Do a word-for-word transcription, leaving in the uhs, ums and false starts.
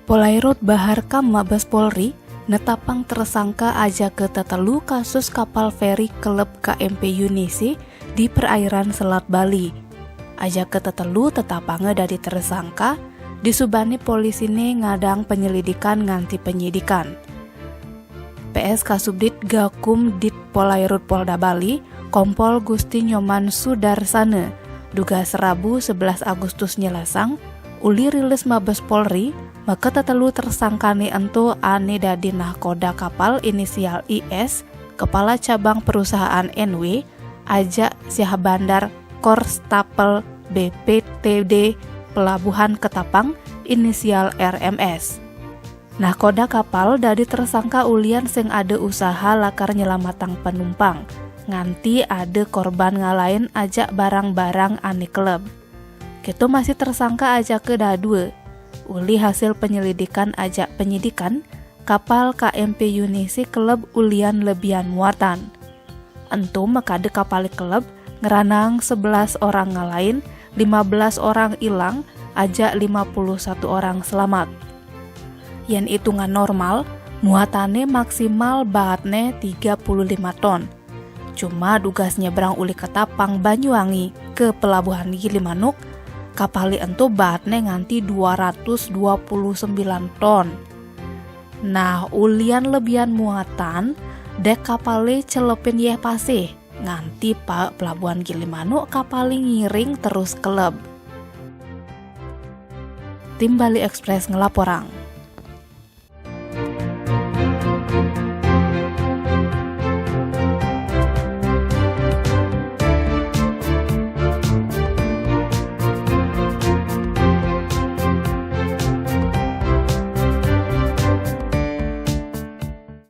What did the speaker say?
Polairut Bahar Kam Mabes Polri netapang tersangka ajaka tetelu kasus kapal feri klub K M P Yunisi di perairan Selat Bali. Ajaka tetelu tetapanga dadi tersangka, disubane polisine ngadang penyelidikan nganti penyidikan. P S Kasubdit Gakum Dit Polairut Polda Bali, Kompol Gusti Nyoman Sudarsana, dugas Rabu sebelas Agustus nyelesang, uli rilis Mabes Polri, maka tetelu tersangkane ento ane dadi nahkoda kapal inisial I S, kepala cabang perusahaan N W, ajak Syahbandar Korstapel B P T D Pelabuhan Ketapang inisial R M S. Nahkoda kapal dadi tersangka ulian sing ada usaha lakar nyelamatang penumpang, nganti ada korban ngalahin ajak barang-barang ane klub. Keto masih tersangka ajaka dadua. Uli hasil penyelidikan ajak penyidikan, kapal K M P Yunisi klub ulian lebihan muatan. Ento makada kapale klub ngranang sebelas orang ngalahin, lima belas orang ilang, ajak lima puluh satu orang selamat. Yen itungan normal, muatane maksimal baatne tiga puluh lima ton. Cuma dugas nyebrang uli Ketapang Banyuwangi ke pelabuhan Gilimanuk, kapale ento baatne nganti dua ratus dua puluh sembilan ton. Nah, ulian lebihan muatan, dek kapale celepin yeh pasih, nganti paek pelabuhan Gilimanuk kapale ngiring terus klub. Tim Bali Express ngelaporang.